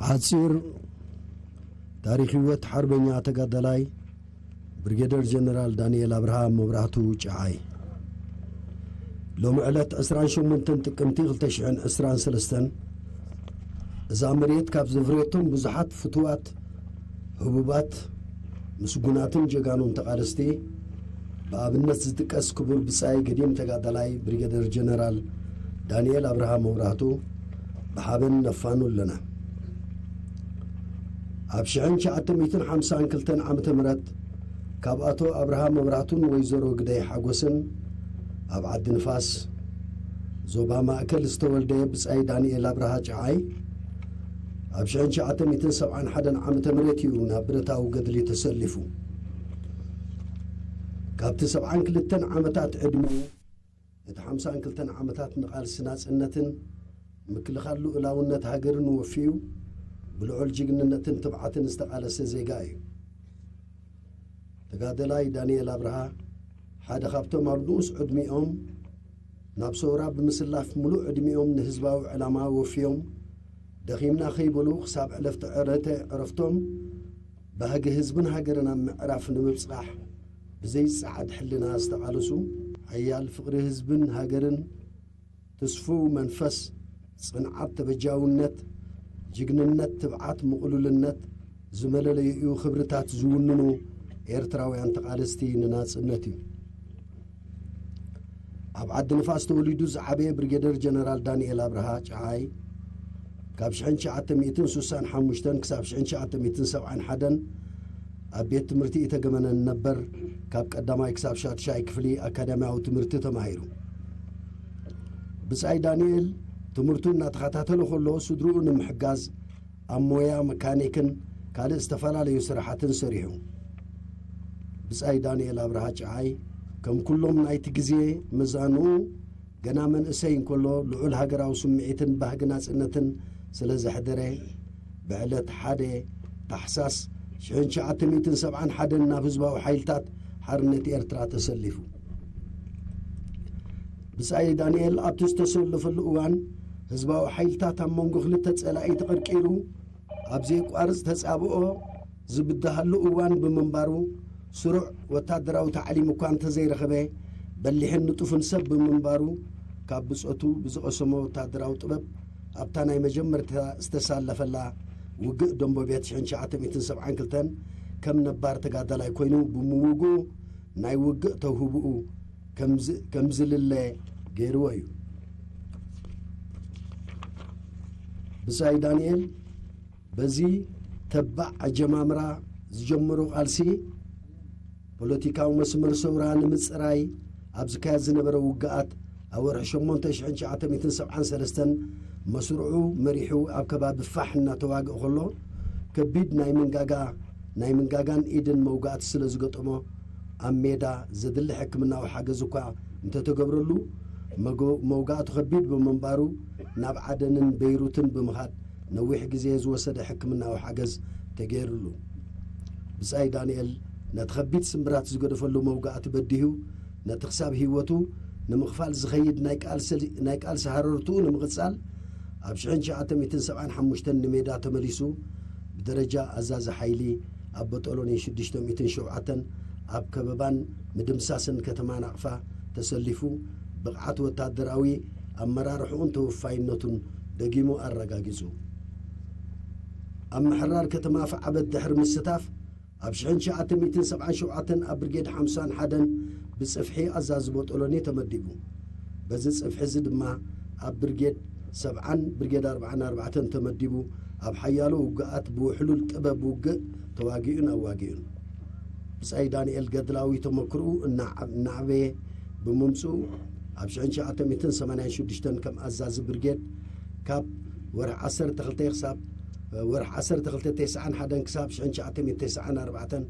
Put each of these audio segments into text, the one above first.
ሓጺር ታሪኽ ህይወት ሓርበኛ ተጋዳላይ ብሪጌደር ጀነራል ዳንኤል ኣብርሃ መብራህቱ ጨዓይ። ሎሚ ዕለት ዕስራን ሸሞንተን ጥቅምቲ ክልተ ሽሕን ዕስራን ሰለስተን፣ እዛ መሬት ካብ ዘፍረየቶም ብዙሓት ፍቱዋት፣ ህቡባት፣ ምስጉናትን ጀጋኑን ተቓለስቲ ብኣብነት ዝጥቀስ ክቡር ብጻይ ገዲም ተጋዳላይ ብሪጌደር ጀነራል ዳንኤል ኣብርሃ መብራህቱ ብሓበን ነፋኑ ኣለና። ኣብ ሽሕን ትሽዓተ ሚእትን ሓምሳን ክልተን ዓመተ ምህረት ካብ ኣቶ ኣብርሃ መብራህቱን ወይዘሮ ግደይ ሓጎስን ኣብ ዓዲ ንፋስ ዞባ ማእከል ዝተወልደ ብጻይ ዳንኤል ኣብርሃ ጨዓይ ኣብ ሽሕን ትሽዓተ ሚእትን ሰብዓን ሓደን ዓመተ ምህረት እዩ ናብ ብረታዊ ገድሊ ተሰሊፉ። ካብቲ ሰብዓን ክልተን ዓመታት ዕድሚኡ፣ እቲ ሓምሳን ክልተን ዓመታት ንቓልሲ ናጽነትን ምክልኻል ልኡላውነት ሃገርን ወፊዩ፣ ብልዑል ጅግንነትን ትብዓትን ዝተቓለሰ ዜጋ እዩ። ተጋደላይ ዳንኤል ኣብርሃ፣ ሓደ ካብቶም ኣብ ንኡስ ዕድሚኦም ናብ ሰውራ ብምስላፍ፣ ምሉእ ዕድሚኦም ንህዝባዊ ዕላማ ወፍዮም፣ ደኺምና ከይበሉ፣ ክሳብ ዕለፍቲ ዕረተ ዕረፍቶም፣ ባህጊ ህዝብን ሃገርን ኣብ ምዕራፍ ንምብጻሕ ብዘይጸዓድ ሕልና ዝተቓለሱ፣ ሓያል ፍቕሪ ህዝብን ሃገርን፣ ትስፉው መንፈስ፣ ጽንዓት፣ ተበጃውነት፣ ጅግንነት፣ ትብዓት፣ ምቕሉልነት ዝመለለይኡ ክብርታት ዝውንኑ ኤርትራውያን ተቓለስቲ ንናጽነት እዩ። ኣብ ዓዲ ንፋስ ተወሊዱ ዝዓበየ ብሪጌደር ጀነራል ዳንኤል ኣብርሃ ጨዓይ፣ ካብ ሽሕን ትሽዓተ ሚእትን ስሳን ሓሙሽተን ክሳብ ሽሕን ትሽዓተ ሚእትን ሰብዓን ሓደን ኣብ ቤት ትምህርቲ ኢተገመነን ነበር፣ ካብ ቀዳማይ ክሳብ ሻድሻይ ክፍሊ ኣካዳሚያዊ ትምህርቲ ተማሂሩ። ብጻይ ዳንኤል ትምህርቱ እናተኸታተለ ከሎ፣ ስድርኡ ንምሕጋዝ ኣብ ሞያ መካኒክን ካልእ ዝተፈላለዩ ስራሓትን ሰሪሑ። ብጻይ ዳንኤል ኣብርሃ ጨዓይ፣ ከም ኩሎም ናይቲ ግዜ መዛንኡ፣ ገና መንእሰይ እንከሎ፣ ልዑል ሃገራዊ ስምዒትን ባህጊ ናጽነትን ስለ ዘሕደረ፣ ብዕለት ሓደ ታሕሳስ ሽሕን ትሽዓተ ሚእትን ሰብዓን ሓደን ናብ ህዝባዊ ሓይልታት ሓርነት ኤርትራ ተሰሊፉ። ብጻይ ዳንኤል ኣብቲ ዝተሰለፈሉ እዋን፣ ህዝባዊ ሓይልታት ኣብ መንጎ ክልተ ጸላኢ ተቐርቂሩ፣ ኣብ ዘየቋርጽ ተጻብኦ ዝብድሃሉ እዋን ብምንባሩ፣ ስሩዕ ወታደራዊ ታዕሊም እኳ እንተዘይረኸበ፣ በሊሕን ንጡፍን ሰብ ብምንባሩ፣ ካብ ብጾቱ ብዝቐሰሞ ወታደራዊ ጥበብ፣ ኣብታ ናይ መጀመርታ ዝተሳለፈላ ውግእ ደንቦቤት ሽሕን ትሽዓተ ሚእትን ሰብዓን ክልተን ከም ነባር ተጋዳላይ ኮይኑ ብምውግኡ፣ ናይ ውግእ ተውህብኡ ከም ዝ-፣ ከም ዝልለ ገይርዎ እዩ። ብጻይ ዳንኤል በዚ ተባዕ ኣጀማምራ ዝጀመሮ ቃልሲ፣ ፖለቲካዊ መስመር ሰውራ ንምጽራይ ኣብ ዝካየድ ዝነበረ ውግኣት፣ ኣብ ወርሒ ሸሞንተ ሽሕን ትሽዓተ ሚእትን ሰብዓን ሰለስተን መስርዑ መሪሑ ኣብ ከባቢ ፋሕ እናተዋግእ ከሎ፣ ከቢድ ናይ መንጋጋ፣ ናይ መንጋጋን ኢድን መውጋእቲ ስለ ዝገጠሞ፣ ኣብ ሜዳ ዘድሊ ሕክምናዊ ሓገዝ እኳ እንተተገብረሉ፣ መጎ-፣ መውጋእቱ ከቢድ ብምንባሩ፣ ናብ ዓደንን በይሩትን ብምኻድ ነዊሕ ግዜ ዝወሰደ ሕክምናዊ ሓገዝ ተገይሩሉ። ብጻይ ዳንኤል ነቲ ከቢድ ስምብራት ዝገደፈሉ መውጋእቲ በዲሁ፣ ነቲ ክሳብ ህይወቱ ንምኽፋል ዝኸይድ ናይ ቃልሲ፣ ናይ ቃልሲ ሃረርትኡ ንምቕጻል፣ ኣብ ሽሕን ትሽዓተ ሚእትን ሰብዓን ሓሙሽተን ንሜዳ ተመሊሱ፣ ብደረጃ ኣዛዚ ሓይሊ ኣብ በጦሎኒ ሽዱሽተ ሚእትን ሸውዓተን ኣብ ከበባን ምድምሳስን ከተማ ናቕፋ ተሰሊፉ፣ ብቕዓት ወታደራዊ ኣመራርሕኡን ተወፋይነቱን ደጊሙ ኣረጋጊጹ። ኣብ ምሕራር ከተማ ኣፍዓበት ድሕሪ ምስታፍ፣ ኣብ ሽሕን ትሽዓተ ሚእትን ሰብዓን ሸውዓተን ኣብ ብርጌድ ሓምሳን ሓደን ብጽፍሒ ኣዛዚ ቦጦሎኒ ተመዲቡ። በዚ ጽፍሒ እዚ ድማ ኣብ ብርጌድ ሰብዓን ብርጌድ ኣርብዓን ኣርባዕተን ተመዲቡ፣ ኣብ ሓያሎ ውግኣት ብውሕሉል ጥበብ ውግእ ተዋጊኡን ኣዋጊኡን። ብጻይ ዳንኤል ገድላዊ ተመክርኡ እናዓ-፣ እናዓበየ ብምምጽኡ፣ ኣብ ሽሕን ትሽዓተ ሚእትን ሰማንያን ሽዱሽተን ከም ኣዛዚ ብርጌድ፣ ካብ ወርሒ ዓሰርተ ክልተ ክሳብ፣ ወርሒ ዓሰርተ ክልተ ተስዓን ሓደን ክሳብ ሽሕን ትሽዓተ ሚእትን ተስዓን ኣርባዕተን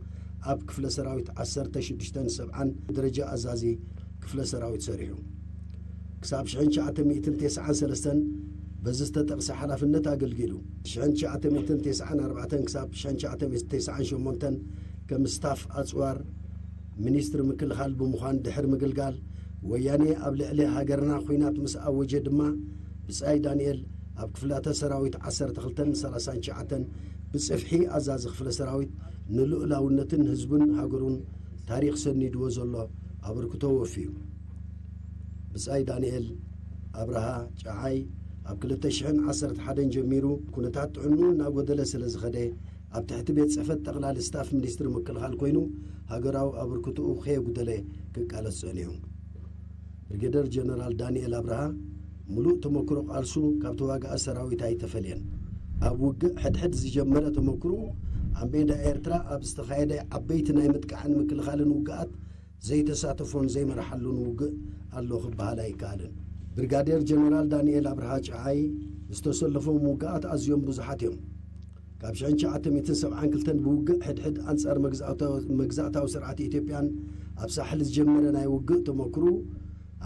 ኣብ ክፍለ ሰራዊት ዓሰርተ ሽዱሽተን ሰብዓን ደረጃ ኣዛዚ ክፍለ ሰራዊት ሰሪሑ። ክሳብ ሽሕን ትሽዓተ ሚእትን ተስዓን ሰለስተን በዚ ዝተጠቕሰ ሓላፍነት ኣገልጊሉ። ሽሕን ትሽዓተ ሚእትን ተስዓን ኣርባዕተን ክሳብ ሽሕን ትሽዓተ ሚእትን ተስዓን ሸሞንተን ከም ስታፍ ኣጽዋር ሚኒስትሪ ምክልኻል ብምዃን ድሕሪ ምግልጋል፣ ወያኔ ኣብ ልዕሊ ሃገርና ኲናት ምስ ኣወጀ ድማ፣ ብጻይ ዳንኤል ኣብ ክፍላተ ሰራዊት ዓሰርተ ክልተን ሰላሳን ትሽዓተን ብጽፍሒ ኣዛዚ ክፍለ ሰራዊት ንልኡላውነትን ህዝብን ሃገሩን ታሪኽ ሰኒድዎ ዘሎ ኣበርክቶ ወፍዩ። ብጻይ ዳንኤል ኣብርሃ ጨዓይ ኣብ ክልተ ሽሕን ዓሰርተ ሓደን ጀሚሩ ኩነታት ጥዕንኡ እናጎደለ ስለ ዝኸደ፣ ኣብ ትሕቲ ቤት ጽሕፈት ጠቕላሊ ስታፍ ሚኒስትሪ ምክልኻል ኮይኑ ሃገራዊ ኣበርክትኡ ከየጉደለ ክቃለስ ጸኒሑ። ብሪጌደር ጀነራል ዳንኤል ኣብርሃ ምሉእ ተመክሮ ቃልሱ ካብ ተዋጋኢ ሰራዊት ኣይተፈልየን። ኣብ ውግእ ሕድሕድ ዝጀመረ ተመክሮኡ ኣብ ሜዳ ኤርትራ ኣብ ዝተኻየደ ዓበይቲ ናይ ምጥቃዕን ምክልኻልን ውግኣት ዘይተሳተፎን ዘይመርሓሉን ውግእ ኣሎ ክበሃል ኣይከኣልን። ብሪጋዴር ጀነራል ዳንኤል ኣብርሃ ጨዓይ ዝተሰለፎም ውግኣት ኣዝዮም ብዙሓት እዮም። ካብ ሽሕን ትሽዓተ ሚእትን ሰብዓን ክልተን ብውግእ ሕድሕድ ኣንጻር መግዛእታዊ፣ መግዛእታዊ ስርዓት ኢትዮጵያን ኣብ ሳሕል ዝጀመረ ናይ ውግእ ተመክሩ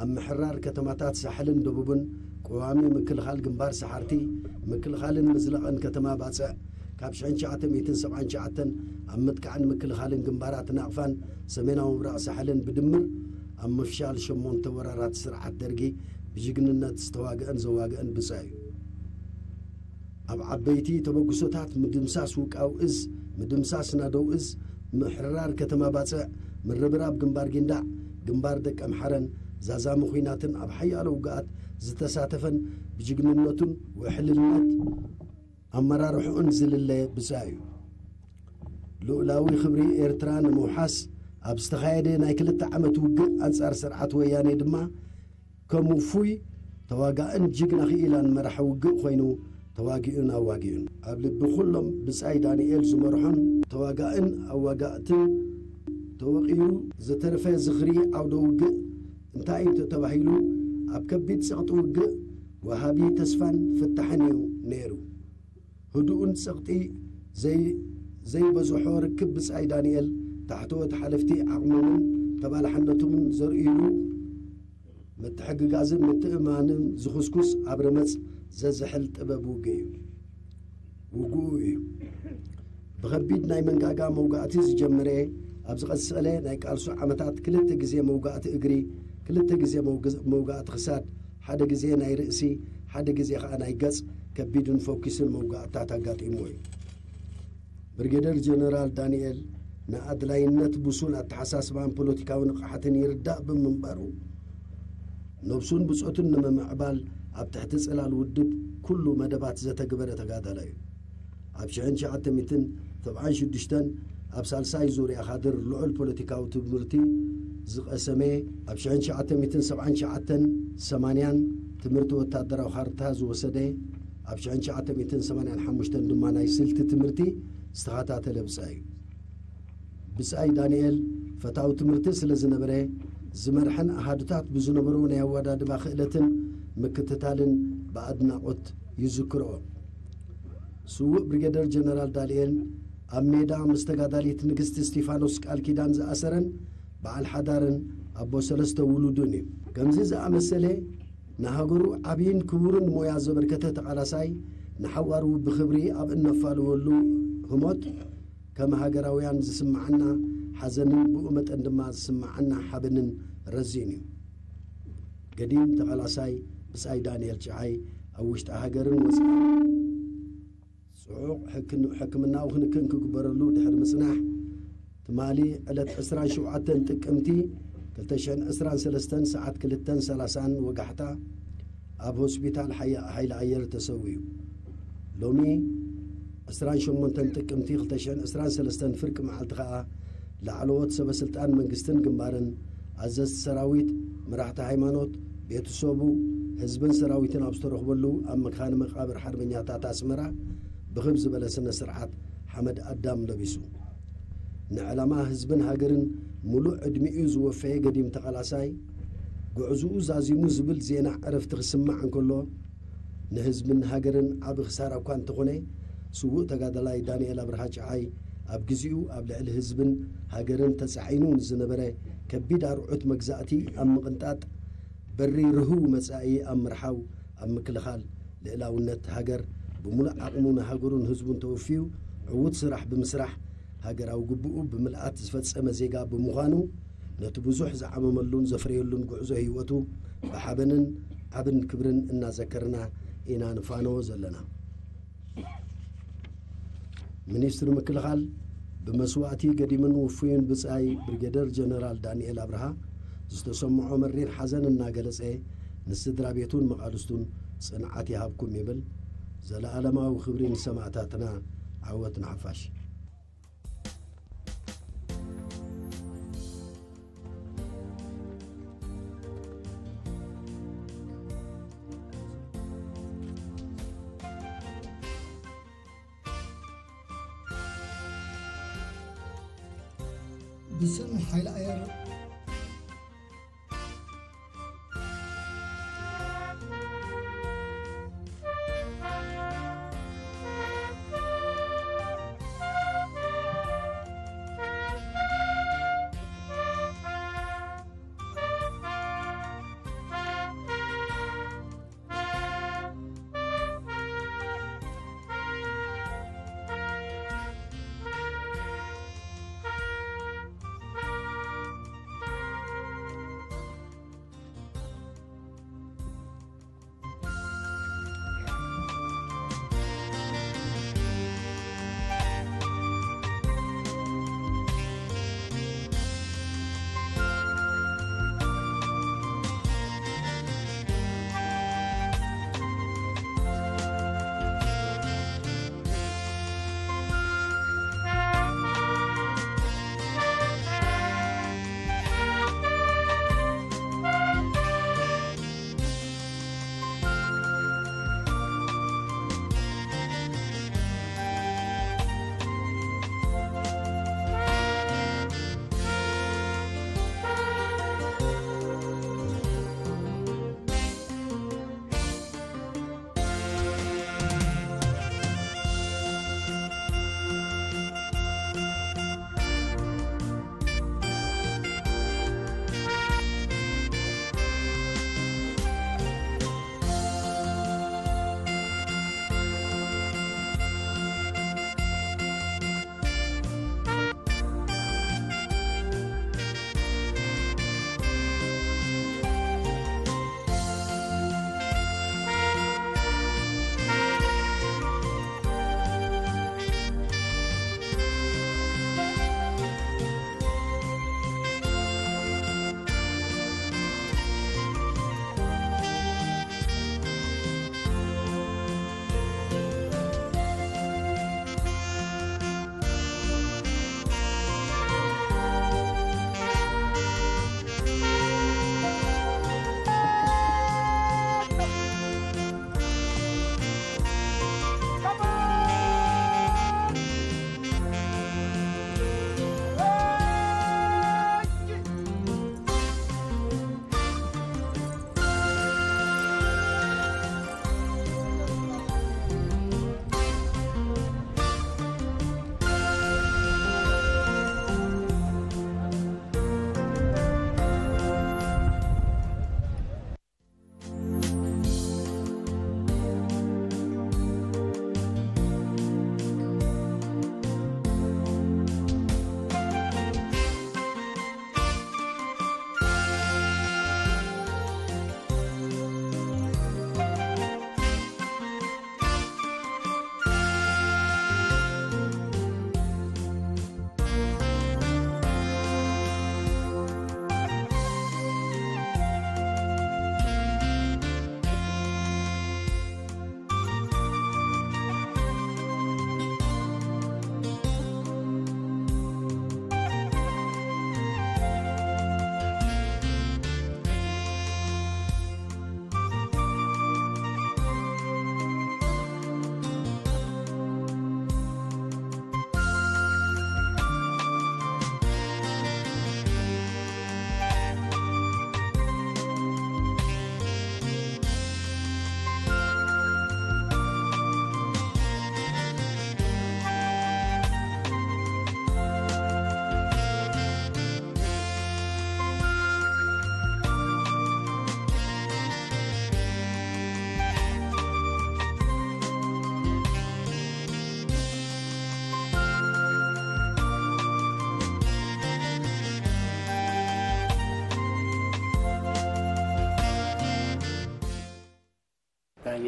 ኣብ ምሕራር ከተማታት ሳሕልን ደቡብን፣ ቀዋሚ ምክልኻል ግንባር ሰሓርቲ፣ ምክልኻልን ምዝለቐን ከተማ ባጽዕ፣ ካብ ሽሕን ትሽዓተ ሚእትን ሰብዓን ትሽዓተን ኣብ ምጥቃዕን ምክልኻልን ግንባራት ናቕፋን ሰሜናዊ ምብራቕ ሳሕልን ብድምር ኣብ ምፍሻል ሸሞንተ ወራራት ስርዓት ደርጊ ብጅግንነት ዝተዋግአን ዘዋግአን ብጻይ እዩ። ኣብ ዓበይቲ ተበግሶታት ምድምሳስ ውቃው እዝ፣ ምድምሳስ ናደው እዝ፣ ምሕራር ከተማ ባጽዕ፣ ምርብራብ ግንባር ጊንዳዕ፣ ግንባር ደቀምሓረን ዛዛሚ ኹናትን ኣብ ሓያሎ ውግኣት ዝተሳተፈን ብጅግንነቱን ውሕልልነት ኣመራርሕኡን ዝልለ ብጻይ እዩ። ልኡላዊ ክብሪ ኤርትራ ንምውሓስ ኣብ ዝተኻየደ ናይ ክልተ ዓመት ውግእ ኣንጻር ስርዓት ወያኔ ድማ ከም ውፉይ ተዋጋእን ጅግና ክኢላን መራሒ ውግእ ኮይኑ ተዋጊኡን ኣዋጊኡን። ኣብ ልቢ ኩሎም ብጻይ ዳንኤል ዝመርሖን ተዋጋእን ኣዋጋእትን ተወቒሩ ዝተረፈ ዝኽሪ ዓውደ ውግእ እንታይ እዩ ተተባሂሉ፣ ኣብ ከቢድ ጸቕጢ ውግእ ወሃቢ ተስፋን ፍታሕን እዩ ነይሩ። ህዱእን ጸቕጢ ዘይ-፣ ዘይበዝሖ ርክብ ብጻይ ዳንኤል ታሕተዎት ሓለፍቲ ዓቕሞምን ተባላሕነቶምን ዘርእይሉ፣ ምትሕግጋዝን ምትእምማንን ዝኹስኩስ ኣብ ረመጽ ዘዝሕል ጥበብ ውግእ እዩ። ውግኡ እዩ። ብኸቢድ ናይ መንጋጋ መውጋእቲ ዝጀመረ፣ ኣብ ዝቐጸለ ናይ ቃልሱ ዓመታት ክልተ ግዜ መውጋእቲ እግሪ፣ ክልተ ግዜ መውግ-፣ መውጋእቲ ክሳድ፣ ሓደ ግዜ ናይ ርእሲ፣ ሓደ ግዜ ኸኣ ናይ ገጽ ከቢድን ፈኲስን መውጋእታት ኣጋጢምዎ እዩ። ብርጌደር ጀነራል ዳንኤል ንኣድላይነት ብሱል ኣተሓሳስባን ፖለቲካዊ ንቕሓትን ይርዳእ ብምንባሩ፣ ነብሱን ብጾቱን ንምምዕባል ኣብ ትሕቲ ጽላል ውድብ ኩሉ መደባት ዘተግበረ ተጋዳላይ እዩ። ኣብ ሽሕን ትሽዓተ ሚእትን ሰብዓን ሽዱሽተን ኣብ ሳልሳይ ዙርያ ካድር ልዑል ፖለቲካዊ ትምህርቲ ዝቐሰመ፣ ኣብ ሽሕን ትሽዓተ ሚእትን ሰብዓን ትሽዓተን ሰማንያን ትምህርቲ ወታደራዊ ካርታ ዝወሰደ፣ ኣብ ሽሕን ትሽዓተ ሚእትን ሰማንያን ሓሙሽተን ድማ ናይ ስልቲ ትምህርቲ ዝተኸታተለ ብጻይ እዩ። ብጻይ ዳንኤል ፈታዊ ትምህርቲ ስለ ዝነበረ፣ ዝመርሐን ኣሃዱታት ብዝነበሩ ናይ ኣወዳድባ ክእለትን ምክትታልን ብኣድናቖት ይዝክርኦ። ስዉእ ብሪጌደር ጀነራል ዳንኤል ኣብ ሜዳ ምስ ተጋዳሊት ንግስቲ እስቲፋኖስ ቃል ኪዳን ዝኣሰረን በዓል ሓዳርን ኣቦ ሰለስተ ውሉድን እዩ። ከምዚ ዝኣመሰለ ንሃገሩ ዓብይን ክቡርን ሞያ ዘበርከተ ተቓላሳይ ንሓዋሩ ብኽብሪ ኣብ እነፋልወሉ ህሞት ከም ሃገራውያን ዝስምዓና ሓዘንን ብኡ መጠን ድማ ዝስምዓና ሓበንን ረዚን እዩ። ገዲም ተቓላሳይ ብጻይ ዳንኤል ጭዓይ ኣብ ውሽጢ ሃገርን ወጻኢን ጽዑቕ ሕክን-፣ ሕክምናዊ ክንክን ክግበረሉ ድሕሪ ምጽናሕ፣ ትማሊ ዕለት ዕስራን ሸውዓተን ጥቅምቲ ክልተ ሽሕን ዕስራን ሰለስተን ሰዓት ክልተን ሰላሳን ወጋሕታ ኣብ ሆስፒታል ሓያ-፣ ሓይሊ ኣየር ተሰዊኡ። ሎሚ ዕስራን ሸሞንተን ጥቅምቲ ክልተ ሽሕን ዕስራን ሰለስተን ፍርቂ መዓልቲ ከኣ ላዕለዎት ሰበ ስልጣን መንግስትን ግንባርን፣ ኣዘዝቲ ሰራዊት፣ መራሕቲ ሃይማኖት፣ ቤተሰቡ፣ ህዝብን ሰራዊትን ኣብ ዝተረኽበሉ ኣብ መካነ መቃብር ሓርበኛታት ኣስመራ ብኽብ ዝበለ ስነ ስርዓት ሓመድ ኣዳም ለቢሱ። ንዕላማ ህዝብን ሃገርን ምሉእ ዕድሚኡ ዝወፈየ ገዲም ተቓላሳይ፣ ጉዕዝኡ ዛዚሙ ዝብል ዜና ዕረፍቲ ክስማዕ እንከሎ፣ ንህዝብን ሃገርን ዓቢ ክሳራ እኳ እንተኾነ፣ ስዉእ ተጋዳላይ ዳንኤል ኣብርሃ ጨዓይ ኣብ ግዜኡ ኣብ ልዕሊ ህዝብን ሃገርን ተጻዒኑ ንዝነበረ ከቢድ ኣርዑት መግዛእቲ ኣብ ምቕንጣጥ፣ በሪ ርህው መጻኢ ኣብ ምርሓው፣ ኣብ ምክልኻል ልእላውነት ሃገር ብምሉእ ዓቕሙ ንሃገሩን ህዝቡን ተወፍዩ ዕዉት ስራሕ ብምስራሕ፣ ሃገራዊ ግቡኡ ብምልኣት ዝፈጸመ ዜጋ ብምዃኑ፣ ነቲ ብዙሕ ዝዓመመሉን ዘፍረየሉን ጉዕዞ ህይወቱ ብሓበንን ዓብን ክብርን እናዘከርና ኢና ንፋነዎ ዘለና። ሚኒስትሪ ምክልኻል ብመስዋእቲ ገዲምን ውፉይን ብጻይ ብሪጌደር ጀነራል ዳንኤል ኣብርሃ ዝተሰምዖ መሪር ሓዘን እናገለጸ፣ ንስድራ ቤቱን መቓልስቱን ጽንዓት ይሃብኩም ይብል። ዘለኣለማዊ ክብሪ ንሰማእታትና፣ ዓወት ንሓፋሽ። ብስም ሓይሊ ኣየር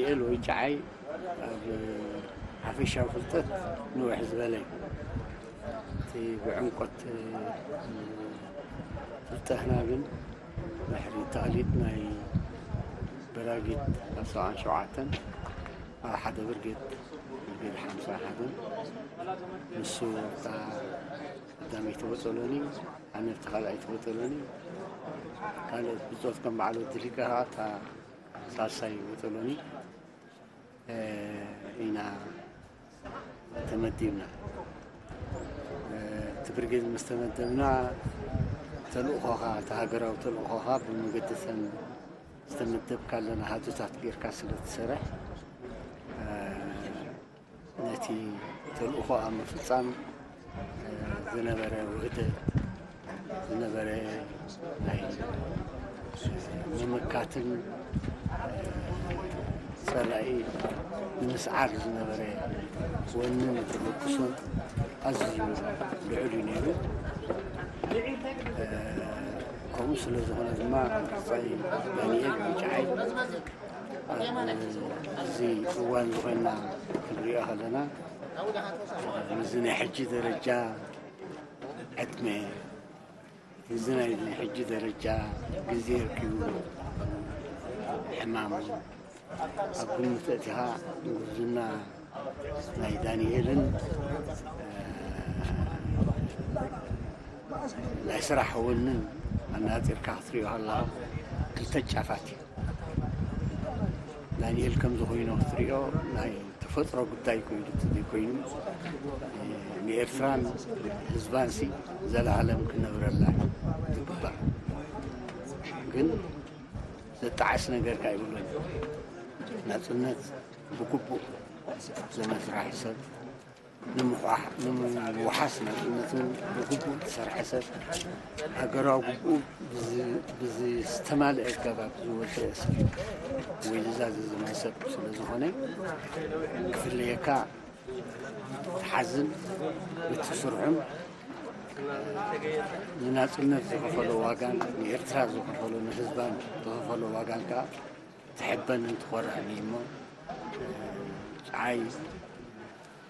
ዳንኤል ወይ ጨዓይ ኣብ ሓፈሻዊ ፍልጠት ንውሕ ዝበለ እዩ። እቲ ብዕምቆት ፍልጠትና ግን ድሕሪ ተቕሊድ ናይ በራጊት ኣብ ሰብዓን ሸውዓተን ኣብ ሓደ ብርጌድ፣ ብርጌድ ሓምሳ ሓደን ንሱ እታ ቀዳመይቲ ቦጦሎኒ፣ ኣነ ኣብቲ ካልኣይቲ ቦጦሎኒ፣ ካልኦት ብጾት ከም በዓል ወዲ ሊቀ ከዓ እታ ሳልሳይ ቦጦሎኒ ኢና ተመዲብና። እቲ ብርጌድ ምስ ተመደብና፣ ተልእኾኻ፣ እቲ ሃገራዊ ተልእኾኻ ብመገዲ እተን ዝተመደብካለን ኣሃዱታት ጌርካ ስለ ትሰርሕ፣ ነቲ ተልእኾ ኣብ ምፍጻም ዝነበረ ውህደት፣ ዝነበረ ናይ ምምካትን ጸላኢ ንምስዓር ዝነበረ ወንን ተበግሶን ኣዝዩ ልዑል እዩ ነይሩ። ከምኡ ስለ ዝኾነ ድማ፣ ብጻይ ዳንኤል ወይ ጨዓይ ኣብዚ እዋን ዝኾንና ክንሪኦ ከለና፣ ምስዚ ናይ ሕጂ ደረጃ ዕድመ፣ ምስዚ ናይ ሕጂ ደረጃ ግዜ ረኪቡ፣ ሕማሙ ኣብ ግምት ኣእቲኻ፣ ንጉብዝና ናይ ዳንኤልን ናይ ስራሕ ወንን ኣነጻጺርካ ክትሪኦ ከለኻ፣ ክልተ ጫፋት እዩ። ዳንኤል ከምዚ ኮይኑ ክትሪኦ፣ ናይ ተፈጥሮ ጉዳይ ኮይኑ፣ እቲ ዘይኮይኑ፣ ንኤርትራን ህዝባንሲ ዘለኣለም ክነብረላ እዩ ዝግባእ። ግን ዘጣዕስ ነገር ከ ኣይብሉን። ናጽነት ብግቡእ ዘመስራሕ ሰብ፣ ንምውሓስ ናጽነቱ ብግቡእ ዝሰርሐ ሰብ፣ ሃገራዊ ግቡኡ ብዝ-፣ ብዝተማልአ ኣገባብ ዝወደአ ሰብ ወይ ዝዛዘዘ ሰብ ስለ ዝኾነ፣ ክፍለየካ ትሓዝን፣ እቲ ስርሑን ንናጽነት ዝኸፈሎ ዋጋን፣ ንኤርትራ ዝኸፈሎ፣ ንህዝባን ዝኸፈሎ ዋጋን ከኣ ትሕበንን ትኾርዕን እዩ እሞ፣ ጸዓይ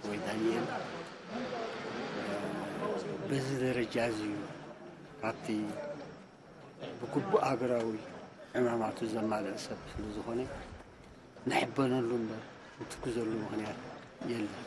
ወይ ዳንኤል በዚ ደረጃ እዚ እዩ ካብቲ ብግቡእ ሃገራዊ ዕማማቱ ዘማልእ ሰብ ስለ ዝኾነ፣ ንሕበነሉ እምበር ንትክዘሉ ምኽንያት የለን።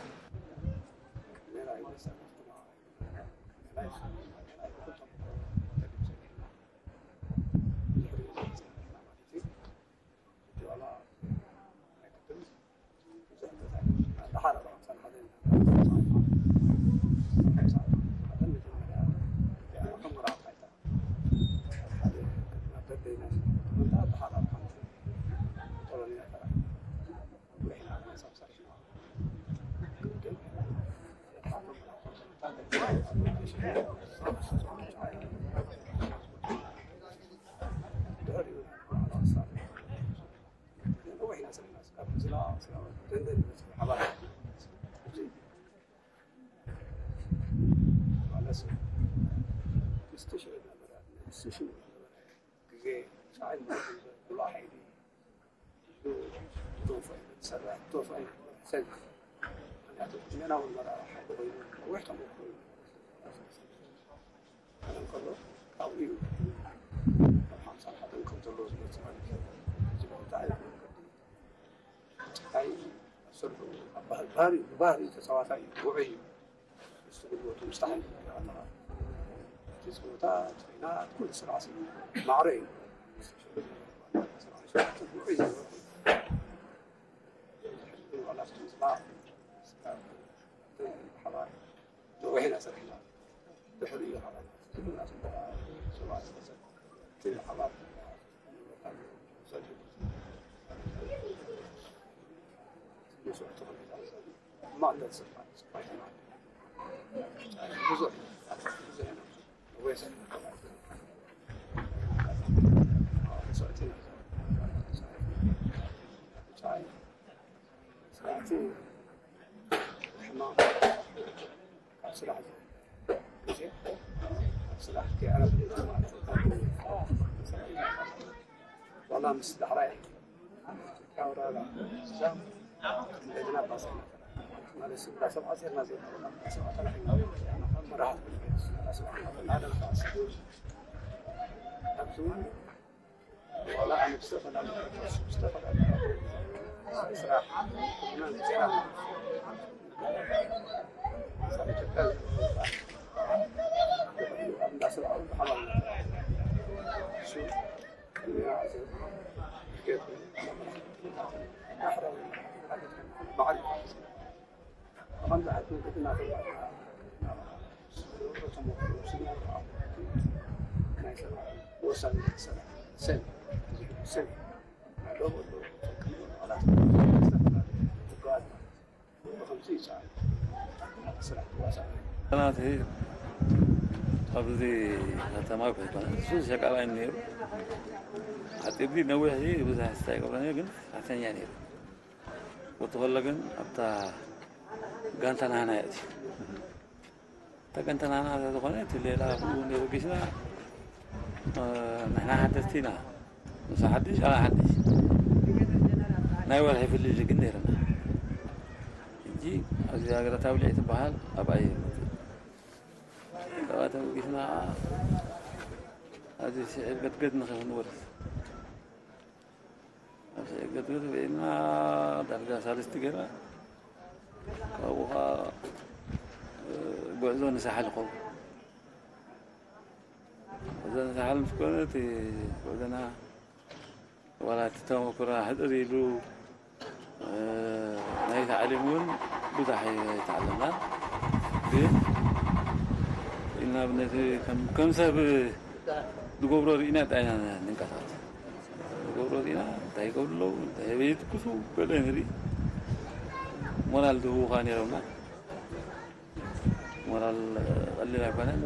ኣውራራ እዛ እንደገና ባሰና ማለት ስልሳ ሰብዓ ዜርና ዜርና ሰብዓ ተላሒና መራሕቲ ሰብዓ ዓለም ተኣስሩ ኣብዚ እውን ዋላ ኣነ ብዝተፈላለዩ ብዝተፈላለዩ ስራሕ ኩልና ስራሕ ኢትዮጵያ እንዳስርዓሉ ብሓባር እሱ ናቲ ኣብዚ ከተማ ኣይኮነ እሱ ሸቃላይ ነይሩ። ሓፂር ነዊሕ ብዙሕ ስታይ ይገብረ ነይሩ፣ ግን ሰራሕተኛ ነይሩ። ወጥቶ ከሎ ግን ኣብታ ጋንታ ናህና እያ እትዩ። እታ ጋንታ ናህና እዛ ዝኾነ እቲ ሌላ ብኡ እንደ በጊስና ንሕና ሓደስቲ ኢና። ንሱ ሓድሽ ኣና ሓድሽ ናይ ወርሒ ፍልልይ ግን ነይርና። ሕጂ ኣብዚ ሃገራት ኣብልዕ ትበሃል ኣብኣ እየ ዝመፅእ። ካብኣ ተበጊስና ከዓ ኣብዚ ስዕል ገድገድ ንኸፍንወርስ ኣብ ስዕል ገድገድ በይና ዳርጋ ሳልስቲ ገይራ ካብኡ ከዓ ጉዕዞ ንሳሓል ይኸውን። ጉዕዞ ንሳሓል ምስ ኮነ እቲ ጉዕዞና ዋላ እቲ ተመኩራ ሕፅር ኢሉ ናይ ታዕሊም እውን ብዙሕ ኣይተዓለምና። ግን ኢልና ብነቲ ከም ሰብ ዝገብሮ ርኢና ጣይና ንንቀሳቀስ ዝገብሮ ርኢና እንታይ ይገብሩ ኣለዉ እንታይ በየትኩሱ ገለ ንርኢ ሞራል ዝህቡኻ ነይሮምና። ሞራል ቀሊል ኣይኮነን።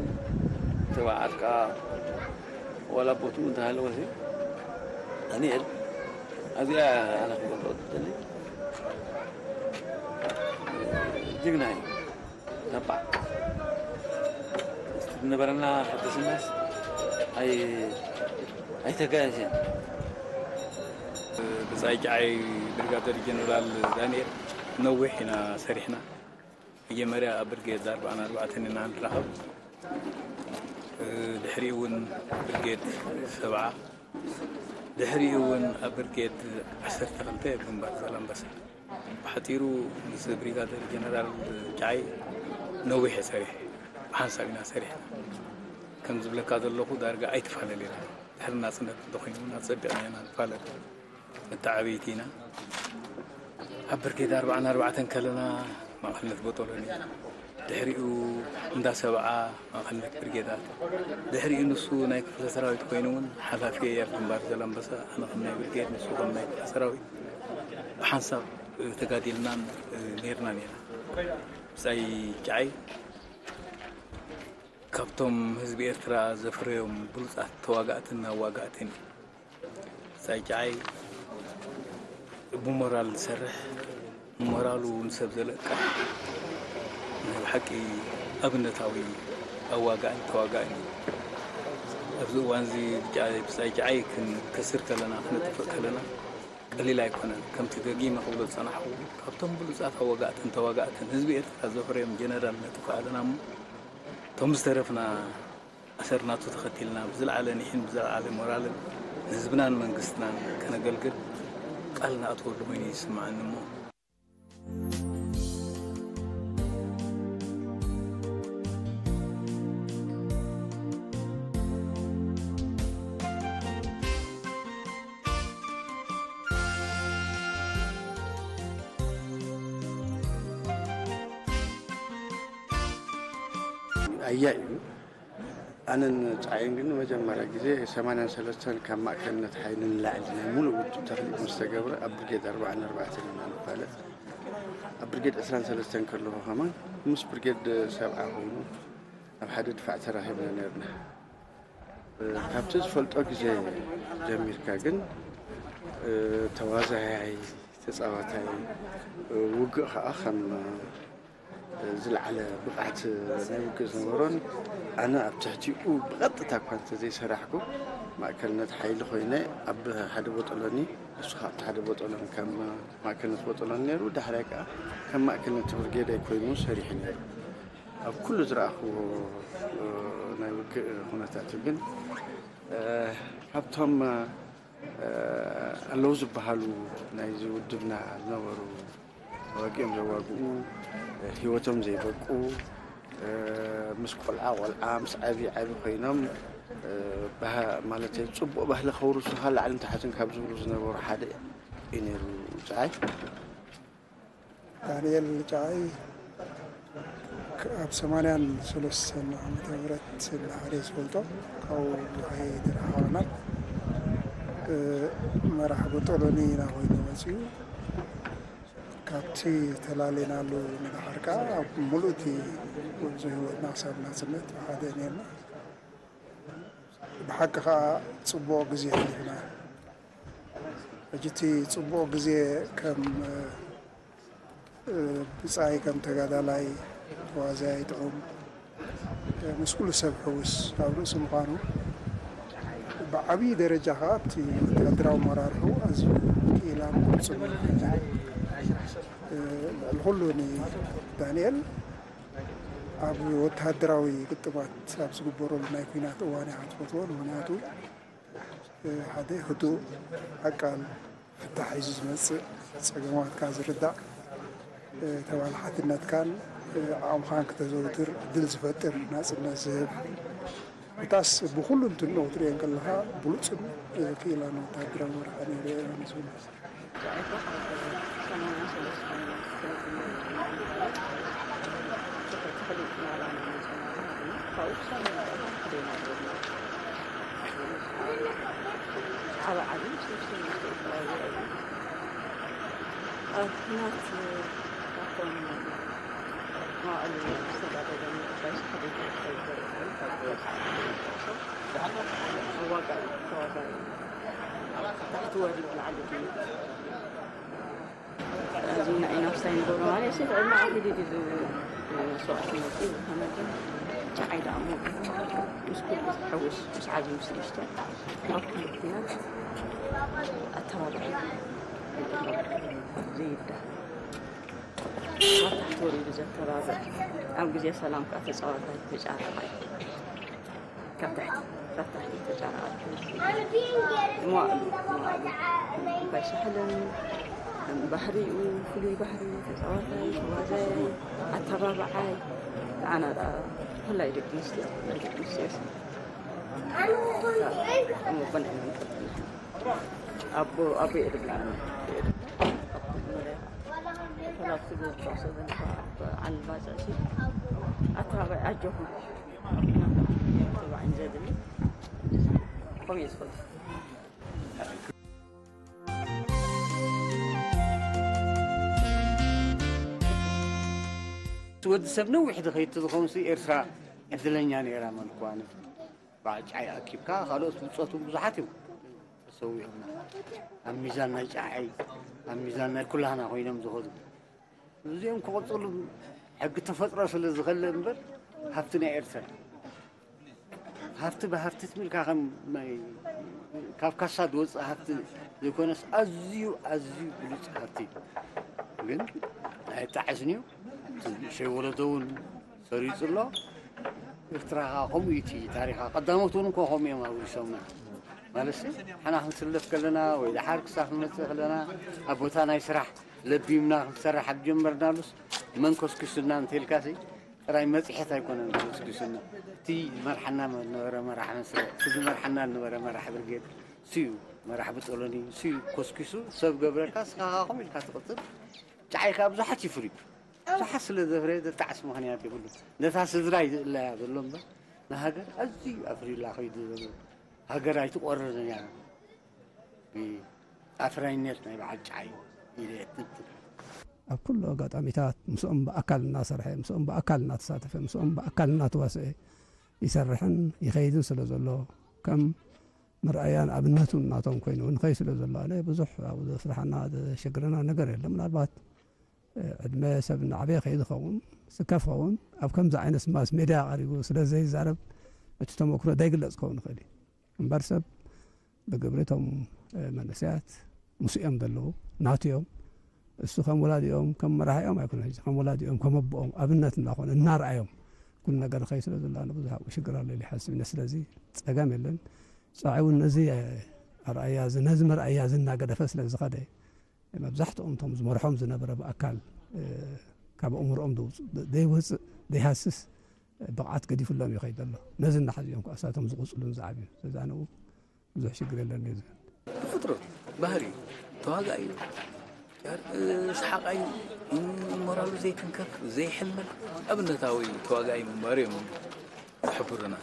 ተባዓት ከዓ ዋላ ቦትኡ እንተሃለወ ሲ ዳንኤል ኣብዚኣ ኣነ ክገልጾ ዝደሊ ጅግና እዩ። ተባዕ ዝነበረና ሕድስናስ ኣይ ኣይተጋየሸን። ብጻይ ጫዓይ ብርጋደር ጀነራል ዳንኤል ነዊሕ ኢና ሰሪሕና። መጀመርያ ኣብ ብርጌድ ኣርባዓን ኣርባዕተን ኢና ንራኸብ። ድሕሪኡ እውን ብርጌድ ሰብዓ፣ ድሕሪኡ እውን ኣብ ብርጌድ ዓሰርተ ክልተ ኣብ ግንባር ዛላምበሳ። ብሓፂሩ ምስ ብሪጋደር ጀነራል ጫይ ነዊሕ እየ ሰሪሐ፣ ብሓንሳብ ኢና ሰሪሕና። ከም ዝብለካ ዘለኹ ዳርጋ ኣይተፈላለና። ድሕሪ ናፅነት እንተኾይኑ እውን ኣፀቢቕና ኢና ንፋለጥ። መተዓብይቲ ኢና። ኣብ ብርጌድ ኣርባዓን ኣርባዕተን ከለና ማእኸልነት ቦጦሎኒ፣ ድሕሪኡ እንዳ ሰብዓ ማእኸልነት ብርጌዳት፣ ድሕሪኡ ንሱ ናይ ክፍለ ሰራዊት ኮይኑ እውን ሓላፊ ኣየር ግንባር ዘላምበሳ፣ ኣነ ከም ናይ ብርጌድ ንሱ ከም ናይ ክፍለ ሰራዊት ብሓንሳብ ተጋዲልናን ነይርናን ኢና። ብጻይ ጫዓይ ካብቶም ህዝቢ ኤርትራ ዘፍረዮም ብሉጻት ተዋጋእትን ኣዋጋእትን እዩ። ሳይጫይ ብሞራል ዝሰርሕ፣ ሞራሉ ንሰብ ዘለቅሕ፣ ናይ ብሓቂ ኣብነታዊ ኣዋጋእን ተዋጋእን እዩ። ኣብዚ እዋንዚ ብሳይጫይ ክንከስር ከለና፣ ክነጥፍእ ከለና ቀሊል ኣይኮነን። ከምቲ ደጊመ ክብሎ ዝጸናሕኩ፣ ካብቶም ብሉጻት ኣዋጋእትን ተዋጋእትን ህዝቢ ኤርትራ ዘፍረዮም ጀነራል ነጥፍእ ኣለና እሞ፣ እቶም ዝተረፍና ኣሰር ናቱ ተኸቲልና ብዝለዓለ ኒሕን ብዝለዓለ ሞራልን ንህዝብናን መንግስትናን ከነገልግል ቃል ንኣትወሉ ኮይኑ ይስምዓኒ እሞ። ኣያ እዩ። ኣነን ጻየን ግን ንመጀመርያ ግዜ ሰማንያን ሰለስተን ካብ ማእከልነት ሓይሊ ንላዕሊ ናይ ሙሉእ ውድብ ተኽሊት ምስ ተገብረ ኣብ ብርጌድ ኣርባዓን ኣርባዕተን ኢና ንፋለጥ። ኣብ ብርጌድ ዕስራን ሰለስተን ከለኹ ከማን ምስ ብርጌድ ሰብዓ ኮይኑ ኣብ ሓደ ድፋዕ ተራኺብና ነርና። ካብቲ ዝፈልጦ ግዜ ጀሚርካ ግን ተዋዛያይ፣ ተጻዋታይ፣ ውግእ ከኣ ከም ዝለዓለ ብቕዓት ናይ ውግእ ዝነበሮን ኣነ ኣብ ትሕቲኡ ብቐጥታ እኳ እንተዘይሰራሕኩ፣ ማእከልነት ሓይሊ ኮይነ ኣብ ሓደ ቦጦሎኒ፣ ንሱ ከዓ ኣብቲ ሓደ ቦጦሎኒ ከም ማእከልነት ቦጦሎኒ ነይሩ። ዳሕራይ ከዓ ከም ማእከልነት ብርጌድ ኮይኑ ሰሪሑ ነይሩ። ኣብ ኩሉ ዝረኣኽዎ ናይ ውግእ ኩነታት ግን ካብቶም ኣለዉ ዝበሃሉ ናይዚ ውድብና ዝነበሩ ተዋጊኦም ዘዋግኡ፣ ህይወቶም ዘይበቁ፣ ምስ ቆልዓ ቆልዓ፣ ምስ ዓቢ ዓቢ ኮይኖም፣ ማለተይ ጽቡቕ ባህሊ ከውርሱኻ ላዕልን ታሕትን ካብ ዝብሉ ዝነበሩ ሓደ እዩ ነይሩ። ጸዓይ። ዳንኤል ጫዓይ ኣብ ሰማንያን ሰለስተን ዓመተ ምህረት እንዳሓደ ዝፈልጦ፣ ካብኡ ዝኸይድ ረሃባና መራሕ ቦጦሎኒ ኢና ኮይኑ መፅኡ። ካብቲ ተላለናሉ ንድሓር ከዓ ኣብ ሙሉእቲ ጉዕዞ ህይወትና ክሳብ ናፅነት ብሓደ ነርና። ብሓቂ ከዓ ፅቡቕ ግዜ ኣሕሊፍና። ሕጂ እቲ ፅቡቕ ግዜ ከም ብፃይ ከም ተጋዳላይ ተዋዛያይ ጥዑም ምስ ኩሉ ሰብ ሕውስ ኣብ ርእሲ ምዃኑ ብዓብዪ ደረጃ ከዓ ኣብቲ ወታደራዊ መራርሑ ኣዝዩ ክኢላን ቁርፅን ልዕሊ ኩሉ ንዳንኤል ኣብ ወታደራዊ ግጥማት ኣብ ዝግበረሉ ናይ ኩናት እዋን እያ ክትፈትዎ። ምክንያቱ ሓደ ህዱእ፣ ዓቃል፣ ፍታሕ ሒዙ ዝመፅእ፣ ፀገማትካ ዝርዳእ፣ ተባላሓትነትካን ዓቕምኻን ክተዘውትር ዕድል ዝፈጥር፣ ናፅነት ዝህብ፣ እታስ ብኩሉ እንትንኦ ክትሪኦ እንከለኻ ብሉፅን ክኢላን ወታደራዊ መራሒ ነይሩ እየ ዝብል። ኣብ ኩናት ካብቶም መዋዕሉ ዝተጋደለ ምዕባይ ሓደ ካብ ዋጋ ተዋጋኢ ታሕቲ ወሪድ ላዕሊ ድዩ? እዚ ንዓይ ናብሳይ ንገብሮ ማለት እሱ ጥዕና ኣኺሉ ድዩ መስዋእትነት እዩ። ዝኾነ ግን ጨዓይ ደኣ እሞ ምስ ኩሉ ዝሕውስ ምስ ዓብዪ ምስ ንእሽቶ ኣብ ኩሉ ኩናት ኣተባባዒ ዘይዳ ካብ ታሕቲ ወሪዱ ዘተባብዕ፣ ኣብ ግዜ ሰላም ከኣ ተጻዋታይ ተጫራራይ፣ ካብ ታሕቲ ካብ ታሕቲ ተጫራራይ፣ መዋእሉ መዋእሉ፣ እንታይ ሳሕልን ባህሪኡ፣ ፍሉይ ባህሪ፣ ተጻዋታይ፣ ተዋዛያይ፣ ኣተባባዓይ፣ ንዓና ደኣ ብፍላይ ደቂ ኣንስትዮ፣ ናይ ደቂ ኣንስትዮ ሲ እሞ በንዕና ንፈልጥ ንሕና። ኣቦ ኣቦ የድብላና። ፈላጥ ትግርኛ ሰበን ዓልባ ጸእሲ ኣተባባይ ኣጆኹም ተባዕን ዘድሊ ከምኡ ዝፈልጥ። ወዲ ሰብ ነዊሕ ዝኸይድ ዝኸውን ሲ ኤርትራ ዕድለኛ ነይራ መልኳ። በዓል ጫይ ኣኪብካ ካልኦት ብጾቱ ብዙሓት እዮም ተሰዊኦምና። ኣብ ሚዛን ናይ ጫይ፣ ኣብ ሚዛን ናይ ኩላህና ኮይኖም ዝኸዱ። እዚኦም ክቕጽሉ ሕጊ ተፈጥሮ ስለ ዝኸለ እምበር ሃብቲ ናይ ኤርትራ። ሃብቲ ብሃብቲ ትብል ኢልካ ከም ናይ ካብ ካሳ ዝወጽእ ሃብቲ ዘይኮነስ ኣዝዩ ኣዝዩ ብሉጽ ሃብቲ እዩ። ግን ኣይጣዕስን እዩ። እቲ ንእሸይ ወለዶ እውን ሰሪጹ ኣሎ። ኤርትራ ከዓ ከምኡ እዩ እቲ ታሪኻ። ቀዳሞት እውን እኮ ከምኡ እዮም ኣውሪሶምና። ማለትሲ ንሕና ክንስለፍ ከለና ወይ ደሓር ክሳብ ክንመጽእ ከለና ኣብ ቦታ ናይ ስራሕ ለቢምና ክንሰርሕ ኣብ ጀመርናሉስ መን ኮስኪሱና እንተኢልካሲ ጥራይ መጽሔት ኣይኮነን ኮስኪሱና። እቲ ዝመርሓና ነበረ መራሕ መስርዕ፣ እቲ ዝመርሓና ነበረ መራሕ ብርጌድ፣ እሱ እዩ መራሕ ብጦሎኒ፣ እሱ እዩ ኮስኪሱ ሰብ ገብረካ፣ እስኻ ከዓ ከምኡ ኢልካ ትቕጽል። ጫዓይ ከዓ ብዙሓት ይፍርዩ። ብዙሓት ስለ ዘፍረየ ዘጣዕስ ምኽንያት የብሉ። ነታ ስድራ እዩ ዝእለያ ዘሎ እምበር ንሃገር ኣዝዩ ኣፍርዩላ ከይዱ ዘሎ። ሃገር ኣይትቆርርን እያ ብኣፍራይነት ናይ በዓል ጫዓይ ኢለ እየ እትብል። ኣብ ኩሉ ኣጋጣሚታት ምስኦም ብኣካል እናሰርሐ፣ ምስኦም ብኣካል እናተሳተፈ፣ ምስኦም ብኣካል እናተዋስአ ይሰርሕን ይኸይድን ስለ ዘሎ፣ ከም መርኣያን ኣብነቱን ናቶም ኮይኑ ንኸይ ስለ ዘሎ፣ ኣነ ብዙሕ ኣብ ዘፍርሓና ዘሸግረና ነገር የለ። ምናልባት ዕድመ ሰብ እናዓበየ ከይድ ዝኸውን፣ ስካፍ ኸውን ኣብ ከምዚ ዓይነት ማስ ሜድያ ቀሪቡ ስለ ዘይዛረብ እቲ ተመክሮ ዘይግለጽ ክኸውን ይኽእል እዩ። እምበር ሰብ ብግብሪ እቶም መንእሰያት ምስ እዮም ዘለዉ ናቱ እዮም። እሱ ከም ወላዲኦም ከም መራሒኦም ኣይኮነ፣ ከም ወላዲኦም ከም ኣቦኦም ኣብነት እናኾነ እናርኣዮም ኩሉ ነገር ኸይ ስለ ዘሎ ኣነ ብዙሕ ኣብኡ ሽግር ኣሎ ኢለ ይሓስብ እነ። ስለዚ ጸገም የለን። ጸዓይ እውን ነዚ ኣርኣያ እዚ ነዚ መርኣያ እዚ እናገደፈ ስለ ዝኸደ መብዛሕትኦም እቶም ዝመርሖም ዝነበረ ብኣካል ካብ ኣእምሮኦም ዘይወፅእ ዘይሃስስ ብቕዓት ገዲፍሎም ይኸይድ ኣሎ። ነዚ እናሓዚኦም ከዓ እሳቶም ዝቕፅሉን ዝዓብዩ ስለዚ ኣነኡ ብዙሕ ሽግር የለን እዩ ዝብል። ፍጥረት ባህሪ ተዋጋኢ እዩ። ሰሓቃይ እዩ። ሞራሉ ዘይትንከፍ ዘይሕመል ኣብነታዊ ተዋጋኢ ምንባር እዮም ዝሕብሩና።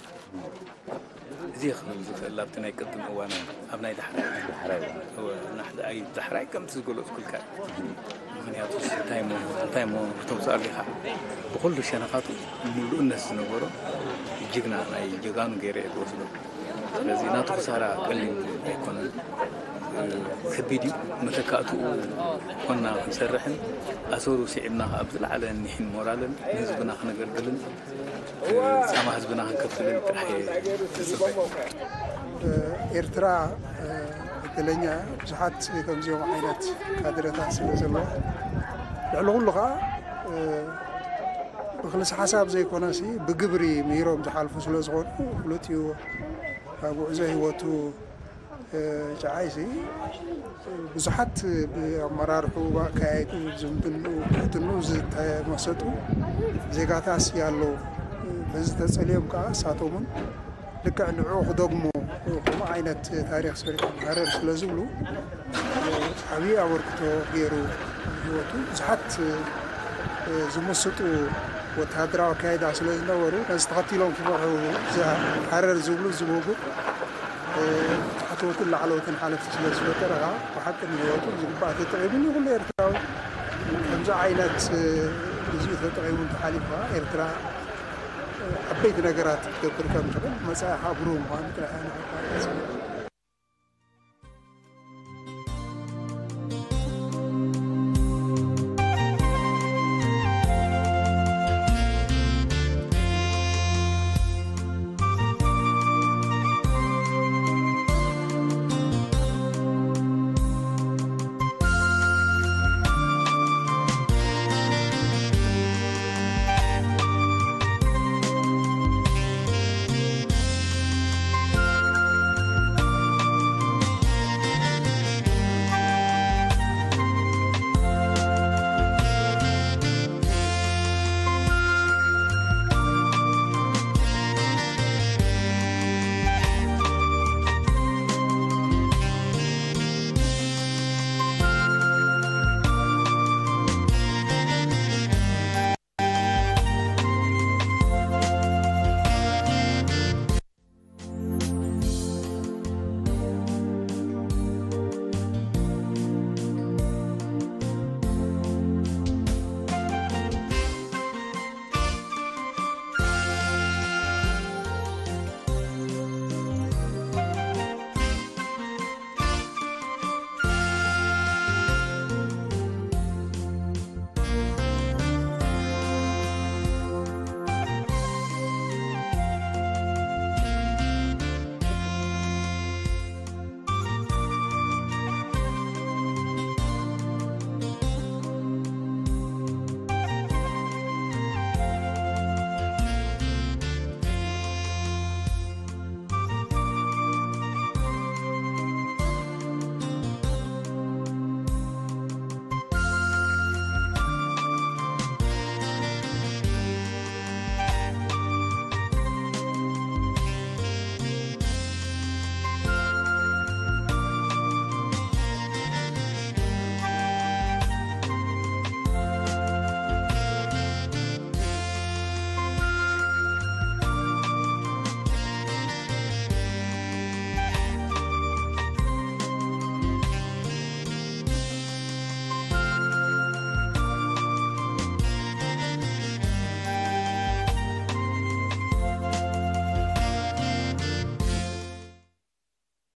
እዚ ክብል ዝኽእል ኣብቲ ናይ ቅድም እዋን ኣብ ናይ ዳሕራይ ዳሕራይ እዋን። እወ፣ ናሕዚ ኣይ ዳሕራይ ከምቲ ዝገለጽኩልካ እዩ። ምኽንያቱ እንታይ ሞ እንታይ ሞ ክተምፅኣሉ ኢኻ? ብኹሉ ሸነኻቱ ምሉእነት ዝነበሮ ጅግና ናይ ጀጋኑ ገይረ እየ ዝወስዶ። ስለዚ ናቱ ክሳራ ቀሊል ኣይኮነን። ከቢድ እዩ። መተካእትኡ ኮና ክንሰርሕን ኣሰሩ ስዒብና ኣብ ዝለዓለ ኒሕን ሞራልን ንህዝብና ክነገልግልን ጻማ ህዝብና ክንከፍልን ጥራሕ እየ ዝጽበ። ኤርትራ እድለኛ እያ። ብዙሓት ከምዚኦም ዓይነት ካድረታት ስለ ዘለዋ ልዕሊ ኩሉ ከዓ ብክልሲ ሓሳብ ዘይኮነሲ ብግብሪ ምሂሮም ዝሓልፉ ስለ ዝኾኑ ፍሉጥ እዩ። ኣብ ጉዕዞ ህይወቱ ጨዓይሲ ብዙሓት ብኣመራርሑ ብኣካያይዱ ዝምድንኡ ትሕትንኡ ዝተመሰጡ ዜጋታሲ ኣለዉ። በዚ ተጸልዮም ከዓ እሳቶምን ልክዕ ንዕኡ ክደግሙ ከምኡ ዓይነት ታሪክ ሰሪሖም ሃረር ስለ ዝብሉ ዓብዪ ኣበርክቶ ገይሩ ህይወቱ ብዙሓት ዝምስጡ ወተሃደራዊ ኣካይዳ ስለ ዝነበሩ ነዚ ተኸቲሎም ክመርሑ ሃረር ዝብሉ ዝብጉ ታሕተዎትን ላዕለዎትን ሓለፍቲ ስለ ዝፈጠረ ከዓ ብሓቂ ንህይወቱ ዝግባእ ተጠቒሙ ንኩሉ ኤርትራዊ ከምዚ ዓይነት ግዜኡ ተጠቒሙ እንተሓሊፉ ከዓ ኤርትራ ዓበይቲ ነገራት ክትገብር ከም ትኽእል መጻኢኻ ብሩህ ምዃኑ ጥራሕ እያ ንኽፋለጥ